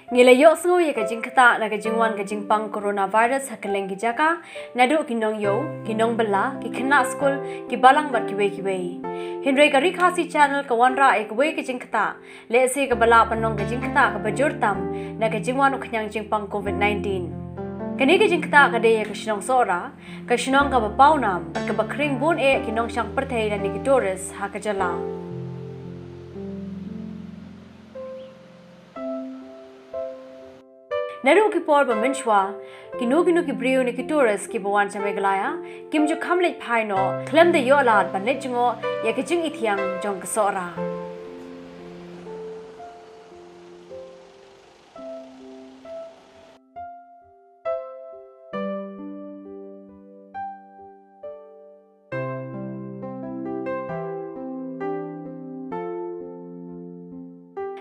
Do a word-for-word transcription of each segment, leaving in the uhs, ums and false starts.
Ngi la ïohsngew ïa ka jingktah na ka jingwan ka jingpang coronavirus ha kylleng ki jaka, naduh ki nongïew, ki nongbylla, ki khynnah skul, ki balang bad kiwei kiwei. Hynrei ka Ri Khasi Channel ka wanrah ïa kawei ka jingktah, lehse kaba lah ban long ka jingktah kaba jur tam na ka jingwan u khñiang jingpang covid nineteen. Kane ka jingktah ka dei ïa ka shnong Sohra, ka shnong kaba pawnam bad kaba khring bun eh ki nongshang pyrthei lane ki tourist ha ka jylla. Naduh ki por ba mynshuwa, kino kino ki briew ne ki tourist kiba wan sha Meghalaya kim ju kham leit phai noh khlem da ïoh lad ban leit jngoh ïa ka jingithiang jong ka Sohra.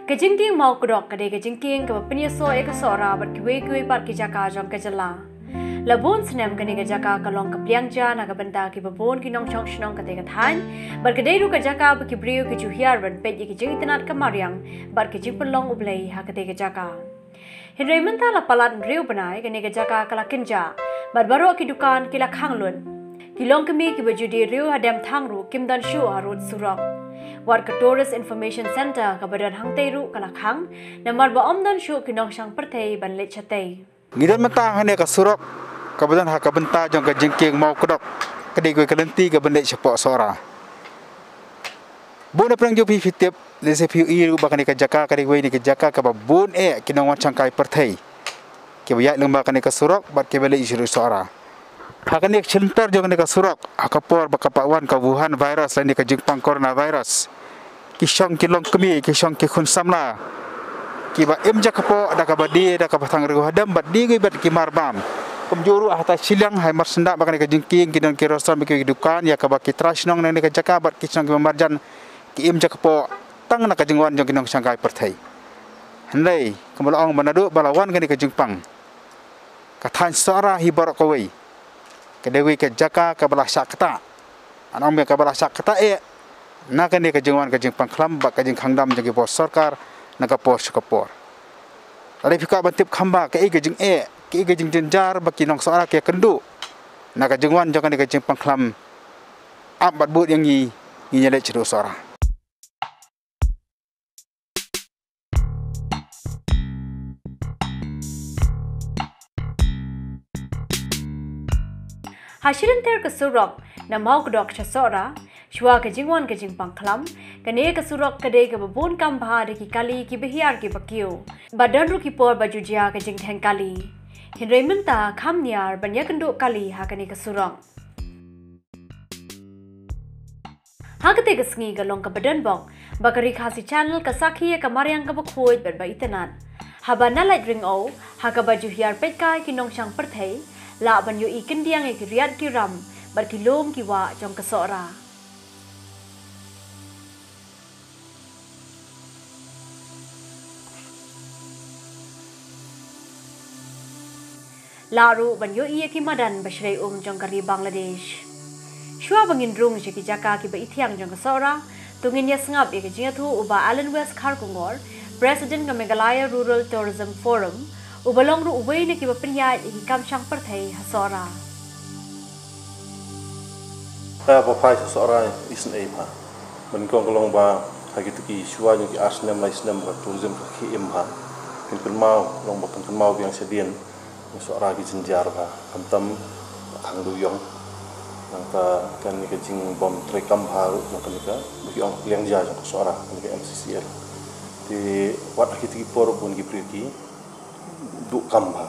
Ka jingkieng Mawkdok ka dei ka jingkieng kaba pynïasoh ïa ka Sohra bad kiwei kiwei pat ki jaka jong ka jylla. La bun snem kane ka jaka ka long ka pliang ja na ka bynta kiba bun ki nongshong shnong kata ka thaiñ, bad ka dei ruh ka jaka ba ki briew ki ju hiar ban peit ïa ka jingitynnad ka mariang bad ka jingpynlong U Blei ha kata ka jaka. Hynrei mynta la palat hynriew bnai kane ka jaka ka la kynjah, bad baroh ki dukan ki la khang lut. Ki longkmie kiba ju die riew hadem thang ruh kim don shuh harud surok. Wat ka Tourist Information Centre kaba don hangtei ruh ka la khang, namar ba ym don shuh ki nongshang pyrthei ban leit shatei. Ngi don mynta hangne ka surok kaba don ha ka bynta jong ka jingkieng Mawkdok, ka dei kawei ka lynti kaban leit shapoh Sohra. Bun na pdeng jong phi phi tip, lehse phi ïohi ruh ba kane ka jaka ka dei kawei na ki jaka kaba bun eh ki nongwan shangkai pyrthei kiba ïaid lyngba kane ka surok bad kiba leit sha Sohra. Ha kane ka shyntar jong kane ka surok, ha ka por ba ka pat wan ka Wuhan virus lane ka jingpang coronavirus, ki shong ki longkmie, ki shong ki khun samla kiba im jaka poh da kaba die, da kaba thang riew hadem bad die kiwei bad ki mar bam. Kumjuh ruh hata shiliang ha Marsyndah ba kane ka jingkieng ki don ki restaurant, ki dukan, ïa kaba ki trai shnong na kane ka jaka bad ki shnong kiba marjan ki im jaka poh tang na ka jingwan jong ki nongshangkai pyrthei. Hynrei kumba la ong ba naduh ba la wan kane ka jingpang, ka thaiñ Sohra hi baroh kawei ka dei kawei ka jaka kaba la shah ktah. Ngan ong ba kaba la shah ktah eh na kane ka jingwan ka jingpang khlam bad ka jingkhang dam jong ki bor sorkar na ka por sha ka por. Lada phi kwah ban tip kham bha kaei ka jingeh, kaei ka jingjynjar ba ki nong Sohra ki ïakynduh na ka jingwan jong kane ka jingpang khlam, ap bad bud ïa ngi, ngin ïaleit shaduh Sohra. Ha shilynter ka surok na Mawkdok sha Sohra, shuwa ka jingwan ka jingpang khlam, kane ka surok ka dei kaba bun kam bha da ki kali kiba hiar kiba kiew. Bad don ruh ki por ba ju jia ka jingtheng kali. Hynrei mynta kham niar ban ïakynduh kali ha kane ka surok. Ha katei ka sngi ka long kaba donbok ba ka Ri Khasi Channel ka sakhi ïa ka mariang kaba khuid bad ba itynnad, haba na Laitryngew, ha kaba ju hiar peitkai ki nongshang pyrthei, lah ban ïohi kyndiang ïa ki riat ki ram bad ki lum ki wah jong ka Sohra. Lah ruh ban ïohi ïa ki madan ba shrei um jong ka ri Bangladesh. Shuwa ba ngin rung sha ki jaka kiba ithiang jong ka Sohra, to ngin ïa sngap ïa ka jingïathuh u Bah Alan West Kharkongor, President ka Meghalaya Rural Tourism Forum, uba long ruh uwei na kiba pynïaid ïa ki kam shang pyrthei ha Sohra. Ka ba phai sha Sohra isynei bha. Ba nyngkong ka long ba ha kito ki shuwa jong ki ar snem lai snem ba tourism ka khie im bha. Phin kynmaw, long ba phin kynmaw biang shadien, Sohra ki jynjar bha, khamtam hang dewïong. Nangta kane ka jingbym treikam bha ruh jong kane ka, ba ki ong ka pliang ja jong ka Sohra, kane ka M C C L. Te wat ha kito ki por bun ki briew ki duh kam bha.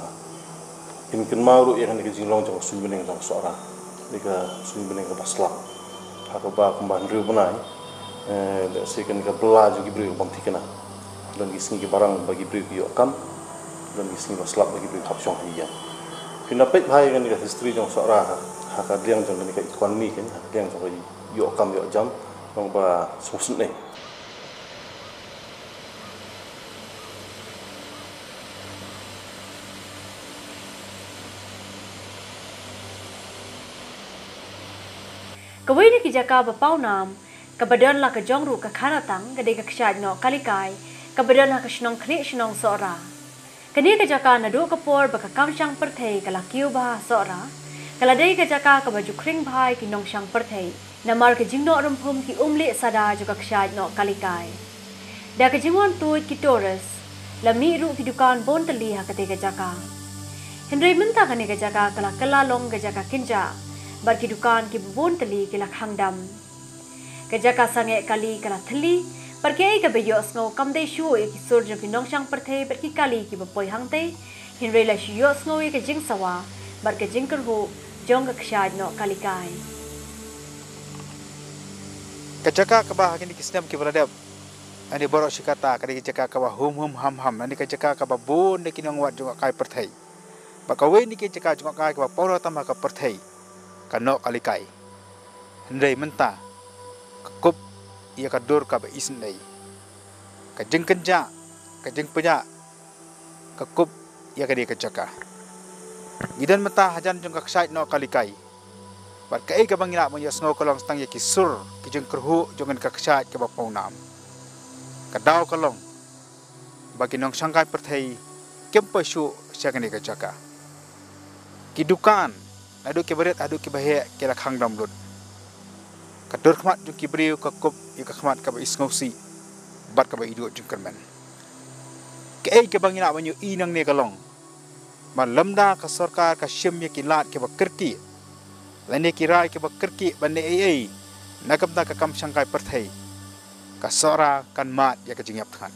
Phin kynmaw ruh ïa kane ka jinglong jong ka suiñ bneng jong ka Sohra. Kane ka suiñ bneng kaba slap. Ha kaba kumba hynriew bnai, eh, lehse kane ka bylla jong ki briew bym thikna. Don ki sngi kiba rang ba ki briew ki ïoh kam, don ki sngi ba slap ba ki briew hap shong ha ïing. Phin da peit bha ïa kane ka history jong Sohra ha, ha ka liang jong kane ka economy, kane ha ka liang jong ka ïoh kam ïoh jam, long ba sngewsynei. Kawei na ki jaka ba pawnam, kaba don la ka jong ruh ka khanatang, ka dei ka kshaid noh kalikai, kaba don ha ka shnong khlieh shnong Sohra. Kane ka jaka naduh ka por ba ka kam shang pyrthei ka la kiew bha ha Sohra, ka la dei ka jaka kaba ju khring bha ïa ki nongshang pyrthei. Namar ka jingnoh rymphum ki um lieh sada jong ka kshaid Noh Kalikai. Da ka jingwan tuid ki tourist, la mih ruh ki dukan bun tylli ha kata ka jaka. Hynrei mynta kane ka jaka ka la kylla long ka jaka kynjah, bad ki dukan kiba bun tylli ki la khang dam. Ka jaka sangeh kali ka la thylli, bad kaei kaba ïohsngew kam dei shuh ïa ki sur jong ki nongshang pyrthei bad ki kali kiba poi hangtei, hynrei la shu ïohsngew ïa ka jingsawa bad ka jingkyrhuh jong ka kshaid Noh Kalikai. Ka jaka kaba ha kine ki snem kiba la dep, lane baroh shi katta, ka dei ka jaka kaba hum hum ham ham, lane ka jaka kaba bun na ki nongwad jngohkai pyrthei. Bad kawei na ki jaka jngohkai kaba pawnam tam ha ka pyrthei, ka Noh Kalikai. Hynrei mynta ka kup ïa ka dur kaba isynei. Ka jingkynjah, ka jingpynjah, ka kup ïa kane ka jaka. Ngi don mynta hajan jong ka kshaid Noh Kalikai. Bad kaei kaba ngi lah ban ïohsngew ka long tang ïa ki sur, ki jingkyrhuh jong kane ka kshaid kaba pawnam. Ka daw ka long ba ki nongshangkai pyrthei kim poi shuh sha kane ka jaka. Ki dukan, naduh kiba rit haduh kiba heh, ki la khang dam lut. Ka dur khmat jong ki briew ka kup ïa ka khmat kaba isngewsih bad kaba iduh jingkyrmen. Kaei kaba ngi lah ban ïohi nangne ka long ba lymda ka sorkar ka shim ïa ki lad kiba kyrkieh, lane ki rai kiba kyrkieh ban leh ei ei na ka bynta ka kam shangkai pyrthei, ka Sohra kan mad ïa ka jingïap thngan.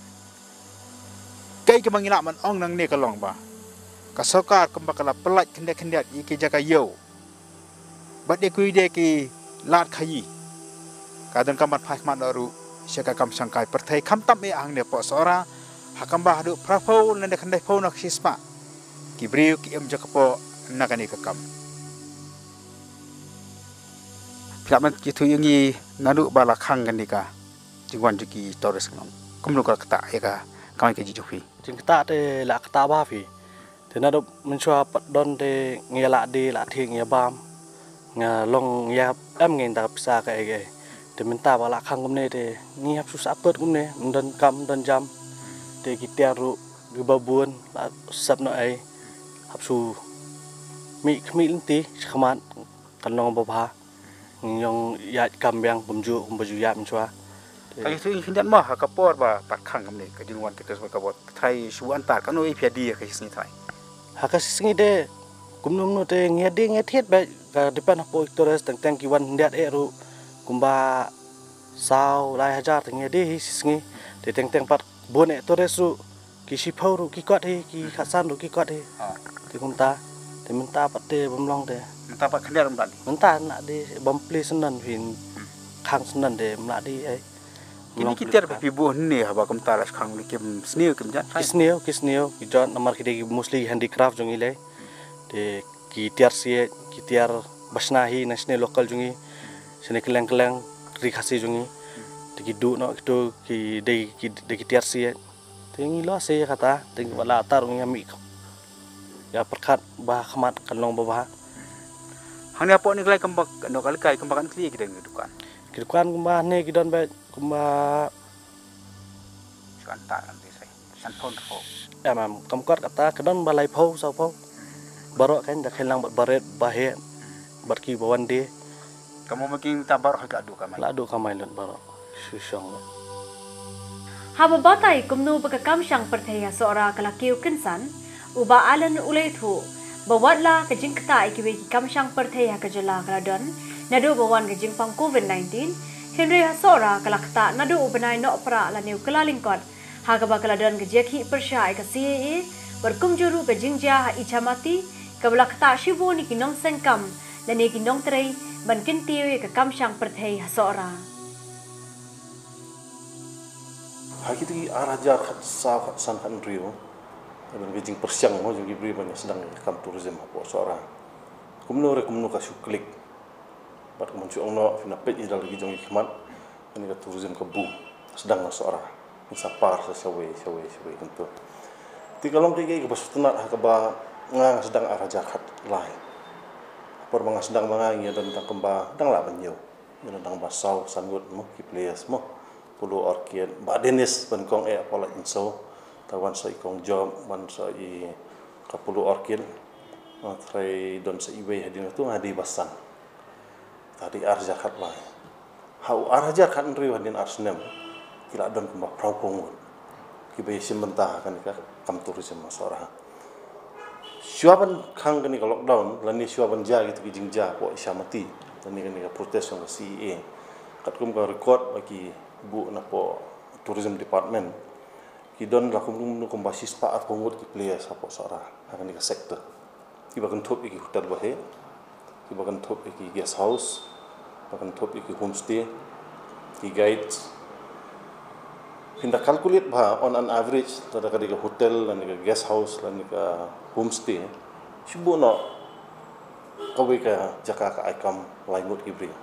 Kaei kaba ngi lah ban ong nangne ka long ba ka sorkar kumba ka la pyllait khyndiat khyndiat ïa ki jaka ïew bad ïa kiwei de ki lad khaïi, ka donkam ban phai khmat noh ruh sha ka kam shangkai pyrthei, khamtam eh hangne hapoh Sohra, ha kaba haduh phraphew lane khyndaiphew na ka shispah ki briew ki im jaka hapoh na kane ka kam. Phi lah ban kyntu ïa ngi naduh ba la khang kane ka jingwan jong ki tourist, kumno ka ktah ïa ka kamai kajih jong phi? Jingktah te la ktah bha phi. Te naduh mynshuwa pat don te ngi ïa lah die lah thiah ngi ïa bam. Nga long ngi ïa em ngi da pisa kaei kaei. Te mynta ba la khang kumne te ngi hap shu sah kot kumne, ym don kam ym don jam. Te ki tiar ruh kiba bun la sep noh ei. Hap shu mih khmih lynti shakhmat kan long babha. Ngi ïong ïaid kam biang kumjuh kumba ju ïaid mynshuwa. Ka ïathuh ïa ngi khyndiat mo ha ka por ba pat khang kumne ka jingwan ki tourist bad ka bor, trai shu antar kano ïa phi ïa die ha ka shi sngi trai? Ha ka shi sngi de kumno kumno te ngi ïa die ngi ïa thied bad ka depend hapoh ki tourist, teng teng ki wan khyndiat eh ruh kumba saw lai hajar te ngi ïa die hi shi sngi. Te teng teng pat bun eh tourist ruh ki shiphew ruh ki kot hi, ki khatsan ruh ki kot hi. Ah. Te kumta, te mynta pat te bym long te. Mynta pat khyndiat ym lah die? Mynta lah die bym plie syndon phin khang syndon te ym lah die ei. Kine ki tiar ba phi buh hynne haba kumta la khang, kim sniew kim jot? Ki sniew, ki sniew, ki jot namar ki dei mostly handicraft jong i lei. Te ki tiar siej, ki tiar ba shna hi na shane local jong i. Shane kylleng kylleng ri Khasi jong i. Te ki duh noh kito ki dei ki dei ki tiar siej. Te ngi la sei ïa kata, te ngi la tar ngi ïa mih ïa pyrkhat ba khmat kan long babha. Hangne hapoh ne ka lai kumba Noh Kalikai kumba kan khlieh ki dang ki dukan? Ki dukan kumba hangne ki don bad kumba shu antar kan te sai sanphew hynriewphew. Em em, kam kot kata ka don ba laiphew sawphew. Baroh kan da khynnah bad barit ba heh bad ki ba wan die. Ka mut ma ki ta baroh ka duh kamai. La duh kamai lut baroh. Shu shong lut. Haba batai kumno ba ka kam shang pyrthei ha Sohra ka la kiew kynsan, u Bah Allen u la ïathuh ba wat la ka jingktah ïa kiwei ki kam shang pyrthei ha ka jylla ka la don naduh ba wan ka jingpang covid nineteen, hynrei ha Sohra ka la ktah naduh u bnai Nohprah lane u Kyllalyngkot, ha kaba ka la don ka jingkhih pyrshah ïa ka C A A bad kumjuh ruh ka jingjia ha Ichamati kaba la ktah shibun ïa ki nongseng kam lane ki nongtrei ban kyntiew ïa ka kam shang pyrthei ha Sohra. Ha kito ki ar hajar khatsaw khatsan khathynriew ka don ka jingpyrshang mo jong ki briew ban ïa sdang ïa ka kam tourism hapoh Sohra. Kumno re kumno ka shu klik. Bad kumno shu ong noh phin ïa peit ïa la ki jong ki khmat. Kane ka tourism ka boom sdang na Sohra. Ngin sa par sa shawei shawei shawei kumto. Te ka long kaei kaei kaba sngewtynnat ha kaba nga nga sdang ar hajar khatlai. Por ba nga sdang ba nga ngi don tang kumba dang lah ban ñiew. Ngi don tang ba saw san ngut mo ki players mo. Polo Orchid, Bah Dennis Pynkhong eh Paulette Inso. Wan sa i Kong Job, wan sa i ka Polo Orchid, nga trai don sa iwei hadien katu nga dei ba san. Ta dei ar hajar khatlai. Ha u ar hajar khathynriew hadien ar snem ki la don kumba phra phew ngut kiba ïashim bynta ha kane ka kam tourism ha Sohra. Shuwa ban khang kane ka lockdown lane shuwa ban jia kitu ki jingjia hapoh Ishamati lane kane ka protest jong ka C A A, katkum ka record ba ki buh na poh tourism department, ki don la kum kumba shispah arphew ngut ki players hapoh Sohra ha kane ka sector. Kiba kynthup ïa ki hotel ba heh, kiba kynthup ïa ki guest house, kiba kynthup ïa ki homestay, ki guides. Phin da calculate ba on an average lada ka dei ka hotel lane ka guest house lane ka homestay, shu buh noh kawei ka jaka ka ai kam lai ngut ki briew.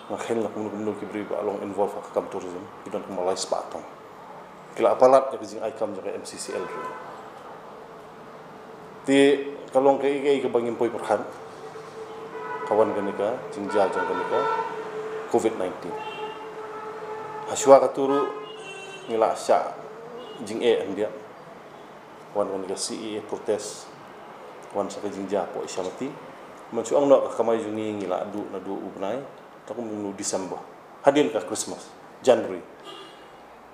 Nga kheiñ la kumno kumno ki briew ba long involve ha ka kam tourism ki don kumba lai spah tang. Ki la palat ïa ka jingai kam jong ka M C C L ruh. Te ka long kaei kaei kaba ngim poi pyrkhat, ka wan kane ka jingjia jong kane ka covid nineteen. Ha shuwa katu ruh ngi la shah jingeh hyndiat. Wan kane ka C A A protest, wan sa ka jingjia hapoh Ishamati. Mynta shu ong noh ka kamai jong ngi ngi la duh naduh u bnai, ta kum u December, hadien ka Christmas, January.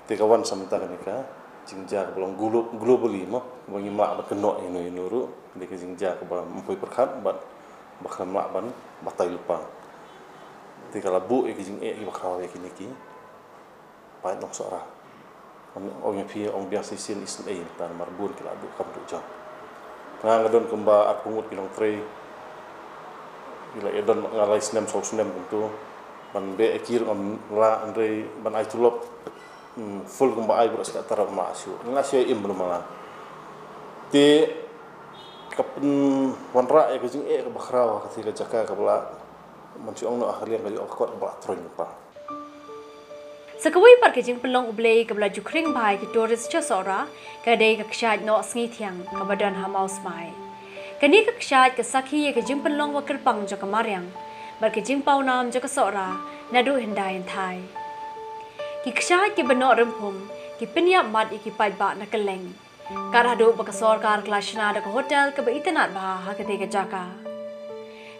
Te ka wan sa mynta kane ka jingjia kaba long glo-, globally mo, ba ngim lah ban kynnoh ïano ïano ruh. Dei ka jingjia kaba ym poi pyrkhat bad ba khlem lah ban batai lypa. Te ka la buh ïa ki jingeh kiba khraw ïa kine ki paid nong Sohra. Ong ïa phi, ong biang shisien isynei, ta namar bun ki la duh kam duh jam. Nga nga don kumba arphew ngut ki nongtrei. Ki la ïa don nga lai snem saw snem kumtu. Ban beh ïa ki ruh ngam lah, hynrei ban ai tulop, hmm, full kumba ai baroh shi katta ruh ngam lah shuh. Nga shu im ba mala. Te ka pynwanrah ïa ka jingeh kaba khraw ha katei ka jaka kaba la, man shu ong noh ha ka liang ka ïoh ka kot ba la troiñ lypa. Sa kawei pat ka jingpynlong U Blei kaba la ju khring bha ïa ki tourist sha Sohra ka dei ka kshaid Nohsngi Thiang kaba don ha Mawsmai. Kane ka kshaid ka sakhi ïa ka jingpynlong ba kyrpang jong ka mariang bad ka jingpawnam jong ka Sohra naduh hyndai hynthai. Ki kshaid kiba noh rymphum ki pynïap mat ïa ki paidbah na kylleng. Kat haduh ba ka sorkar ka la shna da ka hotel kaba itynnad bha ha katei ka jaka.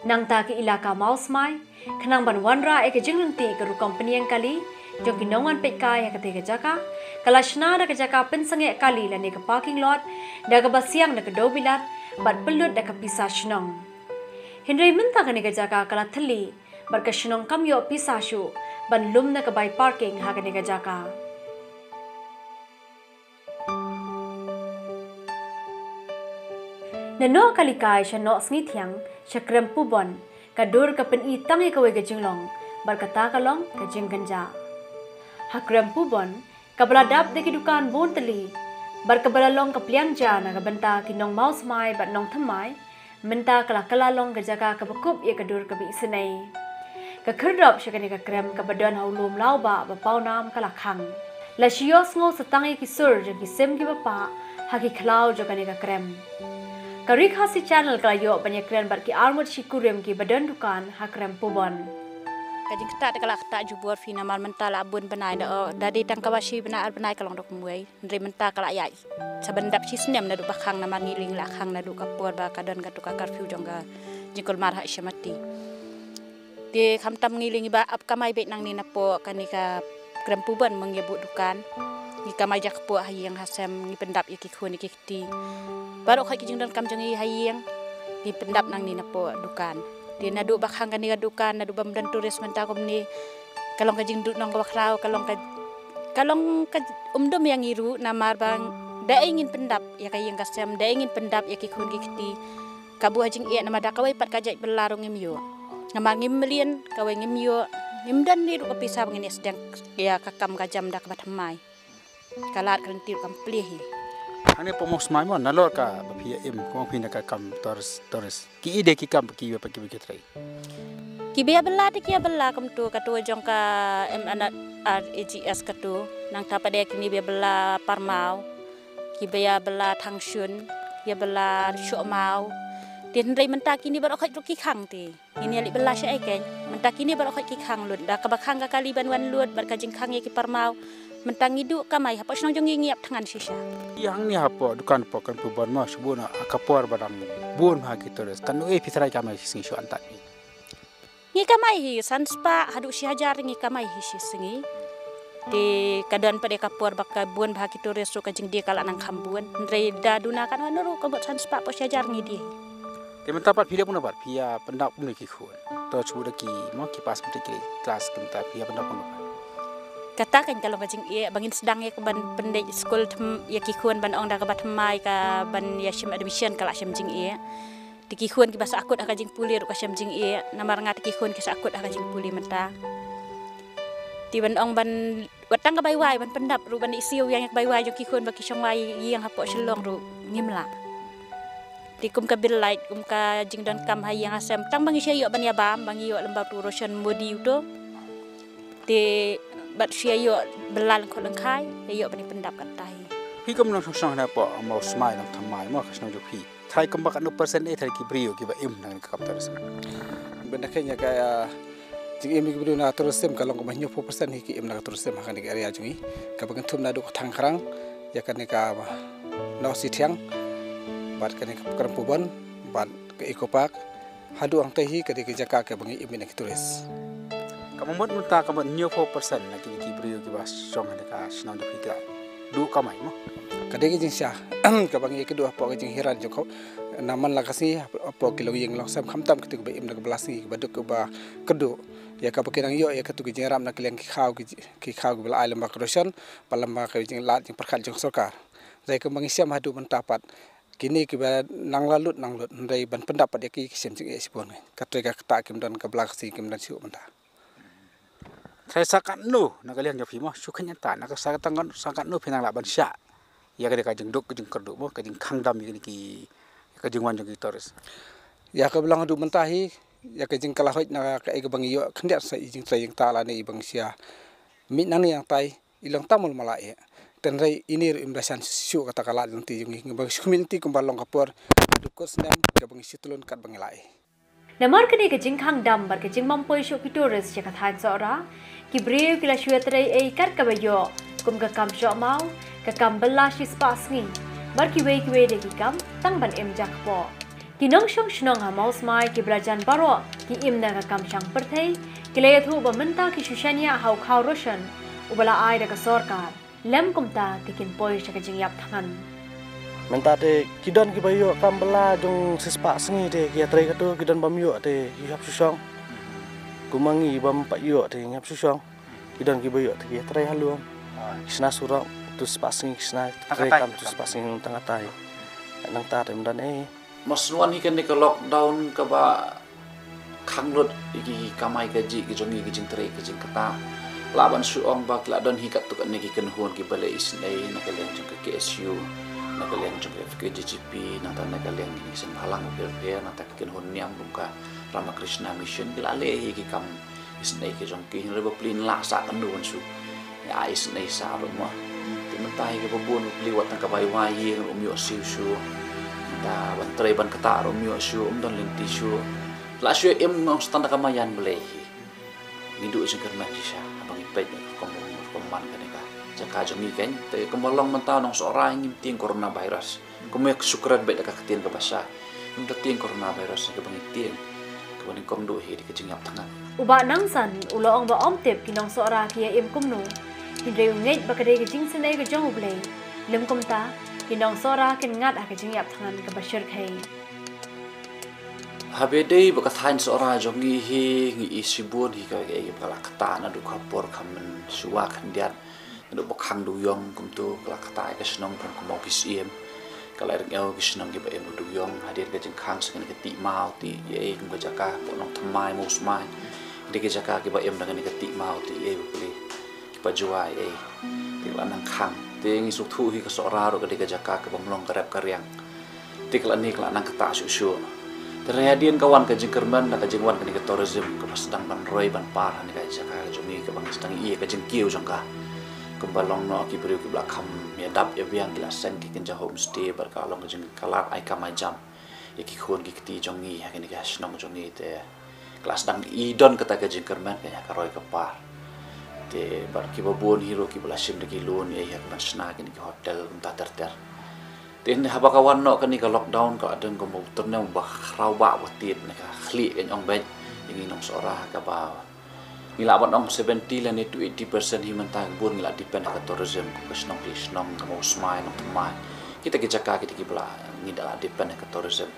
Nangta ka ilaka Mawsmai, khnang ban wanrah ïa ka jingryntih ka rukom pynïeng kali jong ki nongwan peitkai ha katei ka jaka, ka la shna da ka jaka pynsangeh kali lane ka parking lot da kaba siang da ka dewbilat bad pynlut da ka pisa shnong. Hynrei mynta kane ka jaka ka la thylli bad ka shnong kam ïoh pisa shuh ban lum na ka bai parking ha kane ka jaka. Na Nohkalikai sha Nohsngi Thiang, sha Krem Pubon, ka dur ka pyni tang ïa kawei ka jinglong bad kata ka long ka jingkynjah. Ha Krem Pubon, kaba la dap da ki dukan bun tylli bad kaba la long ka pliang ja na ka bynta ki nong Mawsmai bad nong Thymmai, mynta ka la kylla long ka jaka kaba kup ïa ka dur kaba isynei. Ka khyrdop sha kane ka krem kaba don ha u lum Lawbah ba pawnam ka la khang. La shu ïohsngew sa tang ïa ki sur jong ki sim kiba pah ha ki khlaw jong kane ka krem. Ka Ri Khasi Channel ka la ïoh ban ïakren bad ki arngut shi kurim kiba don dukan ha Krem Pubon. Ka jingktah te ka la ktah jubor phi namar mynta la bun bnai da, oh, da dei tang kaba shi bnai ar bnai ka long da kumwei. Hynrei mynta ka la ïaid sa ban dap shi snem naduh ba khang namar ngi leh ngi la khang naduh ka por ba ka don katu ka curfew jong ka jingkulmar ha Ishamati. Te khamtam ngi leh ngi ba ap kamai beit nangne napoh kane ka Krem Pubon, ma ngi ïa buh dukan. Ngi kamai ja kpoh ha ïing ha sem, ngi pyndap ïa ki khun ïa ki kti. Baroh khoit ki jingdonkam jong ngi ha ïing ngi pyndap nangne napoh dukan. Te naduh ba khang kane ka dukan, naduh bym don tourist mynta kumne, ka long ka jingduhnong kaba khraw, ka long ka, ka long ka umdum ïa ngi ruh namar ba dei ngin pyndap ïa ka ïing ka sem, dei ngin pyndap ïa ki khun ki kti. Ka buh ha jingeh namar da kawei pat ka jait bylla ruh ngim ïoh. Namar ngim mlien, kawei ngim ïoh, ngim don ruh ka pisa ba ngin ïa sdang ïa ka kam ka jam da kaba thymmai. Ka lad ka lynti ruh kam plie hi. Hangne pom Mawsmai mo, nalor kaba phi ïa im, kum phi na ka kam tourist, tourist. Ki ide ki kam kiba, kiba ki trei. Kiba ïa bylla te ki ïa bylla kumtu, katu jong ka M N R A G S katu. Nangta pat de kine ba ïa bylla parmaw, kiba ïa bylla thangshun, ïa bylla shohmaw. Te hynrei mynta kine baroh khoit ruh ki khang te. Ngin ïa leit bylla shaei kein. Mynta kine baroh khoit ki khang lut. Da kaba khang ka kali ban wan lut bad ka jingkhang ïa ki parmaw. Mynta ngi duh kamai hapoh shnong jong ngi ngi ïap thngan shisha. Ïa hangne hapoh dukan hapoh Kampung Bon mo, shu bun ha ka por ba dang bun ha ki tourist. Katno ei phi tharai kamai shi sngi shu antat phi? Ngi kamai hi san spah haduh shi hajar ngi kamai hi shi sngi. Te ka don pat de ka por ba ka bun bha ki tourist ruh ka jingdie ka la nang kham bun. Hynrei da duna katno ruh ka mut san spah hapoh shi hajar ngi die hi. Te mynta pat phi leh kumno pat, phi ïa pyndap kumno ki khun? To shu da ki mo, ki pass mynta ki klas, ki mynta phi ïa pyndap kumno pat? Kata kan ka long ka jingeh ba ngin sdang ïa ka ban pyndep skul them ïa ki khun ban ong da kaba thymmai ka ban ïa shim admission ka la shem jingeh. Te ki khun kiba sahkut ha ka jingpule ruh ka shem jingeh, namar nga te ki khun ki sahkut ha ka jingpule mynta. Te ban ong ban wat tang ka bai wai ban pyndap ruh ban isiew ïa ka bai wai jong ki khun ba ki shong wai ïing hapoh Shillong ruh ngim lah. Te kum ka bill light, kum ka jingdonkam ha ïing ha sem, tang ba ngi shu ïoh ban ïa bam, ba ngi ïoh lem bad uto u ration Modi uto. Te bad shu ïa ïoh bylla lyngkot lyngkhai, ïa ïoh ban ïa pyndap katta hi. Phi kum nongshong shnong hapoh Mawsmai, Nongthymmai mo, ka shnong jong phi. Tharai kumba katno percent eh tharai ki briew kiba im na ka kam tourism? Ban da kane ka, ah, jingim ki briew na tourism ka long kumba hynñiewphew percent hi ki im na ka tourism ha kane ka area jong ngi. Kaba kynthup naduh ka Thangkrang, ïa kane ka Nawsithiang, bad kane ka Kampung Bon, bad ka Eco Park. Haduh hangtei hi ka dei ka jaka kaba ngi im na ki tourist. Ka mut mynta ka mut hynñiewphew percent na kine ki briew kiba shong ha ka shnong jong phi ka duh kamai mo? Ka dei ka jingshisha kaba ngi kduh hapoh ka jinghiar jong ka. Na man la ka sngi hapoh ki longïing longsem khamtam kito kiba im na ka bylla sngi kiba duk kiba kduh. Ïa kaba ki nang ïoh ïa katu ka jingïarap na ka liang ki khaw ki, ki khaw kiba la ai lem bad ka ration, bad lem bad ka jinglad jingpyrkhat jong sorkar. Hynrei kumba ngi shem haduh mynta pat kine kiba nang la lut nang lut, hynrei ban pyndap pat ïa ki ki shem jingeh shibun. Ka trei ka kata kim don ka bylla ka sngi kim don shuh mynta. Tharai sa katno na ka liang jong phi mo, shu kynta na ka sa katno, sa katno phi nang lah ban shah ïa ka dei ka jingduk ka jingkyrduh mo, ka jingkhang dam ïa kine ki, ïa ka jingwan jong ki tourist? Ïa kaba long haduh mynta hi, ïa ka jingkylla hoid na kaei kaba ngi ïoh khyndiat sa i jingtrei jingktah lane i ba ngi shu ïa mih nangne nangtai, i long tamul mala eh. Hynrei ine ruh im da shan shuh kata ka lad lynti jong ngi, ba ngi shu khmih lynti kumba long ka por haduh kut snem kaba ngi shu tlun katba ngi lah eh. Namar kane ka jingkhang dam bad ka jingbym poi shuh ki tourist sha ka thaiñ Sohra, ki briew ki la shu ïatrei ei kat kaba ïoh, kum ka kam shoh maw, ka kam bylla shispah sngi, bad kiwei kiwei de ki kam tang ban im jakpoh. Ki nongshong shnong ha Mawsmai kiba la jan baroh ki im na ka kam shang pyrthei, ki la ïathuh ba mynta ki shu shaniah ha u khaw ration uba la ai da ka sorkar. Lem kumta te kin poi sha ka jingïap thngan. Mynta te ki don kiba ïoh kam bylla jong shispah sngi te ki ïatrei kato, ki don bym ïoh te ki hap shu shong. Kum ma ngi bym pat ïoh te ngi hap shu shong. Ki don kiba ïoh te ki ïatrei ha lum. Ki shna surok, tu shispah sngi ki shna, trei kam tu shispah sngi tang katai. Nangta te ym don ei. Mosnwan hi kane ka lockdown kaba khang lut ïa ki kamai kajih ki jong ngi, ki jingtrei ki jingktah. Lah ban shu ong ba ki la don hi katto katne ki kynhun kiba leh isynei na ka liang jong ka K S U, na ka liang jong ka F K J G P, nangta na ka liang ki seng bhalang pher pher, nangta ki kynhun niam kum ka Ramakrishna Mission, ki la leh hi ki kam isynei ki jong ki, hynrei ba plie la sah kynduh ban shu ïa ai isynei sah ruh mo. Te mynta hi kiba bun ba plie wat tang ka bai wai ïing ruh ym ïoh siew shuh. Mynta ban trei ban ktah ruh ym ïoh shuh, ym don lynti shuh. La shu im nongstad da ka maïan Blei hi. Ngi duh jingkyrmen shisha haba ngi peit rukom rukom man kane ka jaka jong ngi keiñ. Te kumba long mynta nong Sohra ngim tieng coronavirus. Kumba shu kren beit da ka ktien kaba sha, ngim da tieng coronavirus, kaba ngi tieng, kaba nyngkong duh hi dei ka jingïap thngan. U Bah Nangsan u la ong ba ym tip ki nong Sohra ki ïa im kumno, hynrei u ngeit ba ka dei ka jingsynei ka jong U Blei. Lym kumta, ki nong Sohra kin ngat ha ka jingïap thngan kaba shyrkhei. Haba dei ba ka thaiñ Sohra jong ngi hi ngi i shibun hi ka, ka, ka la ktah naduh ka por ka mynshuwa khyndiat. Naduh ba khang dewïong kumto ka la ktah ïa ka shnong kum, kum u P C M. Ka la ryngiaw ki shnong kiba im dewïong hadien ka jingkhang sa kane ka Tih Maw Tih ei kum ka jaka hapoh Nongthymmai Mawsmai. Dei ka jaka kiba im da kane ka Tih Maw Tih ei ba pule kiba jua ei. Te ka la nang khang. Te ngi sngewthuh hi ka Sohra ruh ka dei ka jaka kaba ym long ka rep ka riang. Te ka la ne ka la nang ktah shuh shuh. Te hynrei hadien ka wan ka jingkyrmen, na ka jingwan kane ka tourism kaba sdang ban roi ban par ha kane ka jaka ka jong ngi kaba ngi sdang ïohi ïa ka jingkiew jong ka. Kumba long noh ki briew kiba la kham ïadap ïabiang ki la seng ki kynja homestay bad ka long ka jingkylla ai kam ai jam. ïa ki khun ki kti jong ngi ha kane ka shnong jong ngi. Te ka la sdang i don kata ka jingkyrmen ka ïa ka roi ka par. Te bad kiba bun hi ruh kiba la shim da ki loan ïa ïa ka ban shna kine ki hotel kumta ter ter. Te hynda haba ka wan noh kane ka lockdown ka la don ka mut tyrnem ba khraw ba ba tied na ka khlieh ka ong bad ïa ngi nong Sohra kaba ngi lah ban ong seventy lane to eighty percent hi mynta ka bun ngi la depend ha ka tourism, ka shnong ki shnong, ka Mawsmai, Nongthymmai. Kita ki jaka kita kiba la ngi da la depend ha ka tourism.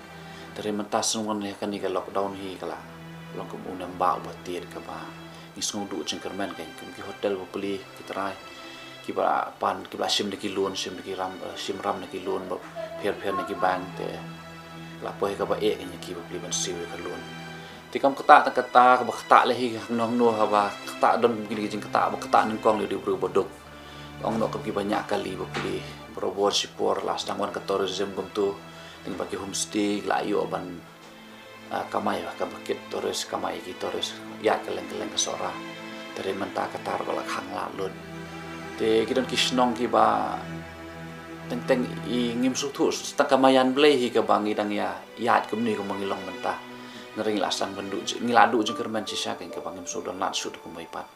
Te hynrei mynta sngewbha ïa kane ka lockdown hi ka la long kum u namba uba tied kaba ngi sngew duh jingkyrmen ka kum ki hotel ba plie ki trai kiba pan kiba la shim da ki loan, shim da ki ram, eh, shim ram da ki loan ba pher pher na ki bank te la poi kaba eh ka ïa ki ba plie ban siew ïa ka loan. Te kam kata tang kata kaba kata le hi nong no haba kata don ki jingkata ba kata nyngkong le di bru ba duk. Ong noh kum kiba ñiah kali ba plie barabor shipor la sdang wan ka tourism kumtu. Teng ba ki homestay la ïoh ban, ah, kamai ba ka bakit tourist, kamai ki tourist ïa kylleng kylleng ka Sohra. Te hynrei mynta ka tar ba la khang la lut. Te ki don ki shnong kiba teng teng i ngim sngewthuh tang ka maïan Blei hi kaba ngi dang ïa ïaid kumne kumba ngi long mynta. Hynrei ngi la sdang ban duh ji-, ngi la duh jingkyrmen shisha ka kaba ngim sngewdon lad shuh kumba i pat.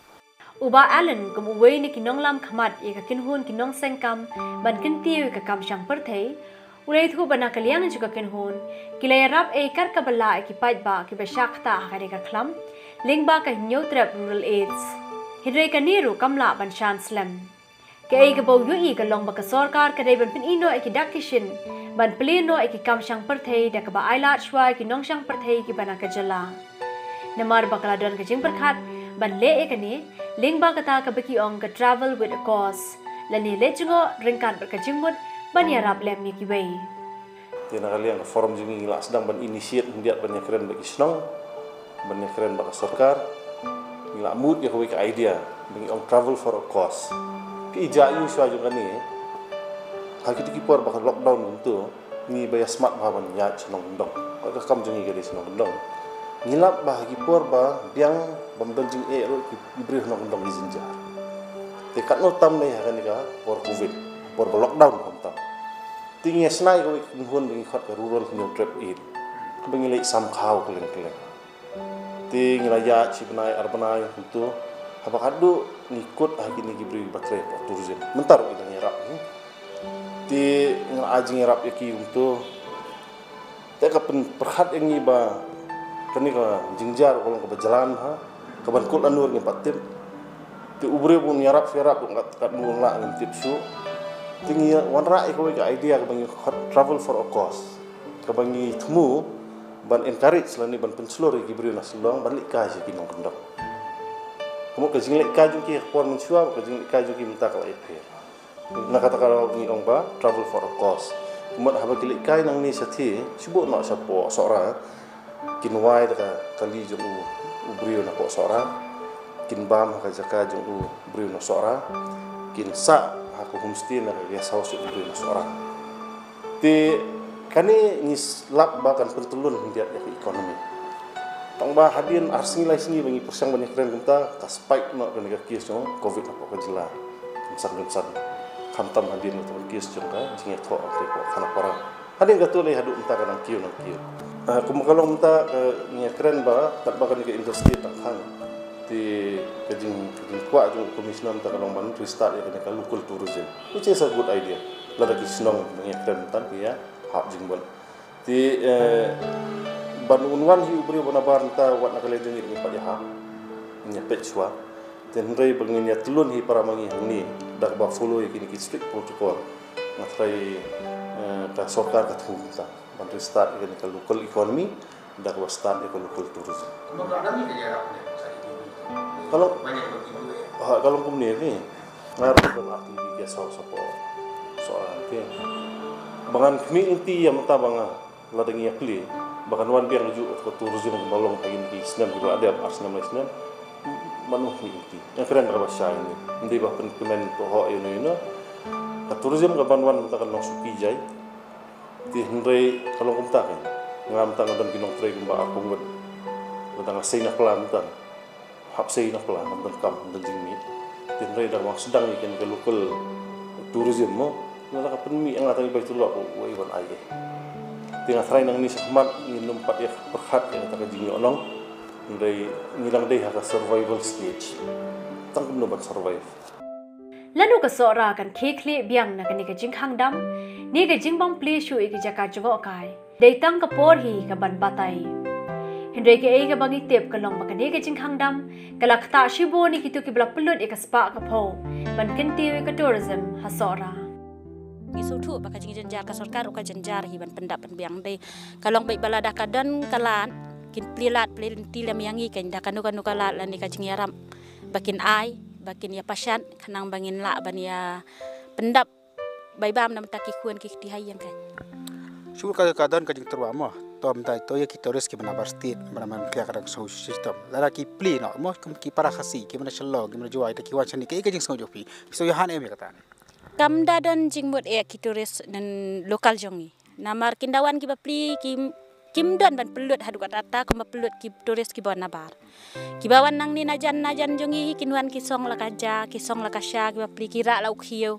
U Bah Allen kum uwei na ki nonglam khmat ïa ka kynhun ki nongseng kam ban kyntiew ïa ka kam shang pyrthei, u la ïathuh ba na ka liang jong ka kynhun ki la ïarap ei kat kaba lah ïa ki paidbah kiba shah ktah ha kane ka khlam lyngba ka Hynñiewtrep Rural Aids. Hynrei kane ruh kam lah ban shan slem. Kaei kaba u ïohi ka long ba ka sorkar ka dei ban pyni noh ïa ki dak ki shin ban plie noh ïa ki kam shang pyrthei da kaba ai lad shuwa ïa ki nongshang pyrthei kiba na ka jylla. Namar ba ka la don ka jingpyrkhat ban leh ïa kane lyngba kata kaba ki ong ka travel with a cause, lane leit jngoh ryngkat bad ka jingmut ban ïarap lem ïa kiwei. Te na ka liang ka forum jong ngi ngi la sdang ban initiate khyndiat ban ïakren bad ki shnong, ban ïakren bad ka sorkar. Ngi la mut ïa kawei ka idea ba ngi ong travel for a cause. Ka ïa ïa shuwa jong kane ha kito ki por ba ka lockdown kumto ngi ba ïa smat bha ban ïaid shnong kyndong. Ka kam jong ngi ka dei shnong kyndong. Ngi lap ba ha ki por ba biang bym don jingeh ruh ki briew shnong kyndong ki jynjar. Te katno tam ne ha kane ka por covid, por ba lockdown kumta. Te ngi ïa shna ïa kawei ka kynhun ba ngi khot ka Rural Hynñiewtrep Aid. Kaba ngi leit sam khaw kylleng kylleng. Te ngi la ïaid shi bnai ar bnai kumto. Haba khadduh ngi kut ha kine ki briew ba trei hapoh tourism. Mynta ruh ngi dang ïarap hi. Te ngi la ai jingïarap ïa ki kumto. Te ka pynpyrkhat ïa ngi ba kane ka jingjia ka long kaba jlan ha, kaban kut lano ruh ngim pat tip. Te u briew ba un ïarap shu ïarap kat, katno un lah ngim tip shuh. Te ngi wanrah ïa kawei ka idea kaba ngi khot travel for a cause. Kaba ngi thmu ban encourage lane ban pynshlur ïa ki briew na Shillong ban leit kai sha ki nongkyndong. Ka mut ka jingleit kai jong ki ha ka por mynshuwa, ka jingleit kai jong ki mynta ka la ïapher. Na kata ka daw ngi ong ba travel for a cause. Ka mut haba ki leit kai nangne shathie, shibun noh shapoh Sohra, kin wai da ka kali jong u, u briew napoh Sohra, kin bam ha ka jaka jong u briew na Sohra, kin sah ha ka homestay na ka guest house jong u briew na Sohra. Te kane ngi lap ba kan pyntyllun khyndiat ïa ka economy. Tang ba hadien ar sngi lai sngi ba ngi pyrshang ban ïakren kumta, ka spike noh kane ka case jong covid hapoh ka jylla. Kynsan kynsan. Khamtam hadien ka case jong ka jingïathoh hapoh Khanapara. Hadien kato lei haduh mynta ka nang kiew nang kiew. Ah, kumba ka long mynta ka ngi ïakren ba katba kane ka industry tang khang. Te ka jing, ka jingkwah jong u commissioner mynta ka long ban restart ïa kane ka local tourism, which is a good idea. Lada ki shnong ba ngi ïakren mynta ki ïa hap jingmut. Te, eh, ban un wan hi u briew ba na bar mynta wat na ka liang jong ngi ngi pat ïa hap. Ngi ïa peit shuwa. Te hynrei ba ngin ïa tylun hi para ma ngi hangne da kaba follow ïa kine ki strict protocol. Nga tharai, eh, ka sorkar ka thmu mynta ban restart ïa kane ka local economy da kaba start ïa ka local tourism. Ka long, ha, ka long kumne ni. Nga ruh don artylli ki guest house hapoh Sohra te. Ba ngan khmih lynti ïa mynta ba nga lada ngi ïa plie ba kan wan biang juh ka tourism ba long ha kine ki snem kiba la dep, ar snem lai snem. Mano khmih lynti. Nga kren da kaba shai ni. Ym dei ba pynkmen pynhok ïano ïano. Ka tourism ka ban wan mynta kan long suki jai. Te hynrei ka long kumta kein. Nga mynta nga don ki nongtrei kumba arphew ngut. Mynta nga sei na pla mynta. Hap sei na pla, ngam don kam, ngam don jingmih. Te hynrei da nga sdang ïa kane ka local tourism mo. Nga la ka pynmih ïa nga tang ïa bai tulop, wei wan ai eh. Te Nga trai nang ni sa khmat ngin ym pat ïa pyrkhat ïa kata ka jingïoh nong. Hynrei ngi dang dei ha ka survival stage. Tang kumno ban survive. Lano ka Sohra kan khie khlieh biang na kane ka jingkhang dam ne ka jingbym plie shuh ïa ki jaka jngohkai. Dei tang ka por hi ka ban batai. Hynrei kaei kaba ngi tip ka long ba kane ka jingkhang dam ka la ktah shibun ïa kito kiba la pynlut ïa ka spah ka phew ban kyntiew ïa ka tourism ha Sohra. Ngi sngewthuh ba ka jingjynjar ka sorkar ruh ka jynjar hi ban pyndap pynbiang, dei ka long beit ba lada ka don ka lad, kin plie lad plie lynti lem ïa ngi, kan da kano kano ka lad lane ka jingïarap ba kin ai, ba kin ïa pashat khnang ba ngin lah ban ïa pyndap bai bam na mynta ki khun ki kti ha ïing kan. Shu ka ka don ka jingtyrwa mo. To mynta to ïa ki tourist kiba na bar state, ba na man pia ka dang shu system. Lada ki plie noh mo, kum ki para Khasi, kiba na Shillong, kiba na Jowai, da ki wan shane, kaei ka jingsngew jong phi? Phi sngew ïa han em ïa kata ne? Kam da don jingmut ïa ki tourist na local jong ngi. Namar kin da wan kiba plie, kim, kim don ban pynlut haduh katta katta kumba pynlut ki tourist kiba wan na bar. Kiba wan nangne na jan na jan jong ngi hi kin wan ki song la ka ja, ki song la ka sha, kiba plie ki rah la u khiew.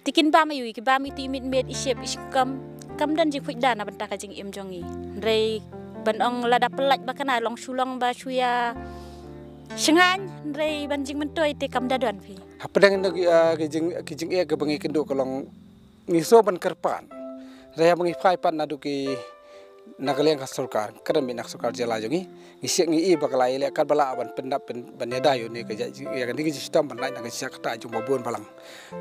Te kin bam aïu, ki bam itu i miet miet, i shep i shkam. Kam don jingphuid da na bynta ka jingim jong ngi. Hynrei ban ong lada pyllait ba kane long shu long ba shu ïa shngaiñ, hynrei ban jingmyntoi te kam da don phi. Hapdeng na ki, ah, ki jing, ki jingeh kaba ngi kynduh ka long ngi sngew ban kyrpad. Hynrei haba ngi phai pat naduh ki na ka liang ka sorkar, ka dang mih na ka sorkar jylla jong ngi, ngi sngewsih ngi i ba ka la ïaleh katba lah ban pyndap pyn, ban ïada ïa une ka jait, ïa kane ka jingshitom ban lait na ka jingshah ktah jong ba bun balang.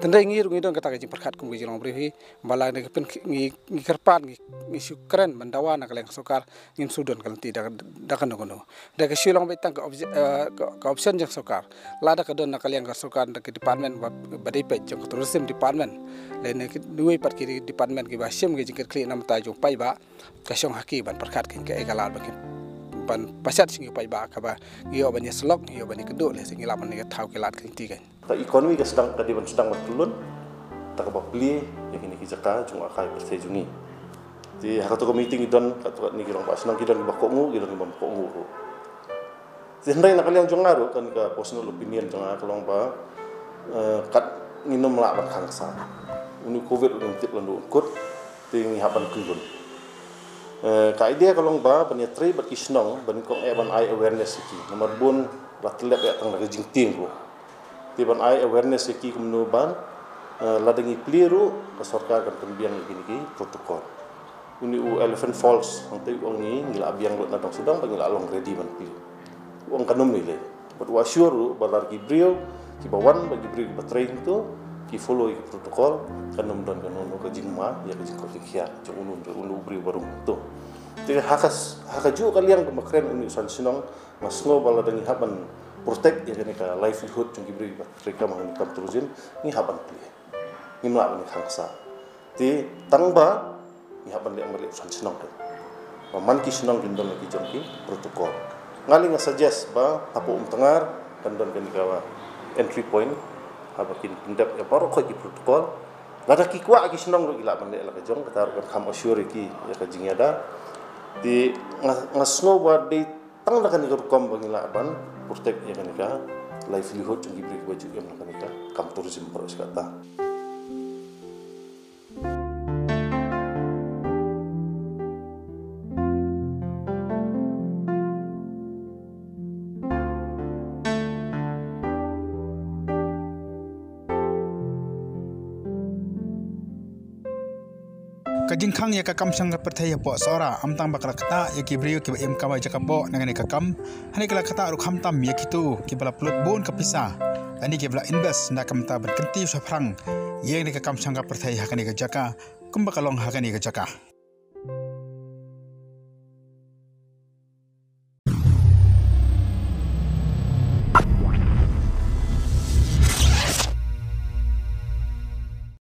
Hynrei ngi ruh ngi don kata ka jingpyrkhat kum ka jinglong briew hi, ba la ngi pyn, ngi, ngi kyrpad, ngi, ngi shu kren ban dawa na ka liang ka sorkar, ngim shu don ka lynti da, da kano kano. Da ka shu long beit tang ka opsi, eh, ka, ka option jong sorkar. Lada ka don na ka liang ka sorkar da ka department ba, ba dei peit jong ka tourism department. Lane ki, duwai pat ki department kiba shim ki jingkitkhlieh na bynta jong paidbah. Ka shong ha ki ban pyrkhat kein kaei ka lad ba kin ban pashat sha ngi paidbah kaba ngi ïoh ban ïasyllok, ngi ïoh ban ïakynduh lehse ngi lah ban ïa thaw ki lad ki lynti kein. Ta economy ka sdang, ka dei ban sdang ban kyllon. Ta kaba plie ïa kine ki jaka jngohkai pyrthei jong ngi. Te ha kato ka meeting ki don, kato katne ki rangbah shnong ki don kiba kohnguh, ki don kiba ym kohnguh ruh. Te hynrei na ka liang jong nga ruh, kane ka personal opinion jong nga ka long ba, eh, kat ngin ym lah ban khang sah. Une u covid ruh ngim tip lano un kut, te ngi hap ban kyllon. Eh, ka idea ka long ba ban ïatrei bad ki shnong, ba nyngkong eh ban ai awareness ïa ki. Namar bun la tyllep ïa tang da ka jingtieng ruh. Te ban ai awareness ïa ki kumno ban, eh, lada ngi plie ruh ka sorkar kan pynbiang ïa kine ki protocol. Une u Elephant Falls hangtei u ong ngi, ngi la biang lut na dong sdang ba ngi la long ready ban plie. U ong kan ym lei lei. Bad u assure ruh ba lada ki briew kiba wan bad ki briew kiba trei hangto ki follow ïa ki protocol, kan ym don kano kano ka jingma ïa ka jingkoit jingkhiah jong uno uno u briew ba rung hangto. Te ha ka, ha kajuh ka liang ba kren une u san shnong, nga sngew ba lada ngi hap ban protect ïa kane ka livelihood jong ki briew kiba trei kam ha kane ka kam tourism, ngi hap ban plie. Ngim lah ban khang sah. Te tang ba ngi hap ban leh, ban leh u san shnong te. Ba man ki shnong kin don la ki jong ki protocol. Nga lei nga suggest ba hapoh Umtngar kan don kane ka entry point, haba kin pyndep ïa baroh khoit ki protocol. Lada ki kwah ki shnong ruh ki lah ban leh la ka jong, kata ruh kan kham assure ïa ki ïa ka jingïada. Te nga, nga sngew ba dei tang da kane ka rukom ba ngi lah ban protect ïa kane ka livelihood jong ki briew kiba ju im na kane ka kam tourism baroh shi katta. Ka jingkhang ïa ka kam shang ka pyrthei hapoh Sohra, ym tang ba ka la ktah ïa ki briew kiba im kam ha jaka poh na kane ka kam, hynrei ka la ktah ruh khamtam ïa kito kiba la pynlut bun ka pisa lane kiba la invest na ka bynta ban kyntiew shaphrang ïa kane ka kam shang ka pyrthei ha kane ka jaka, kumba ka long ha kane ka jaka.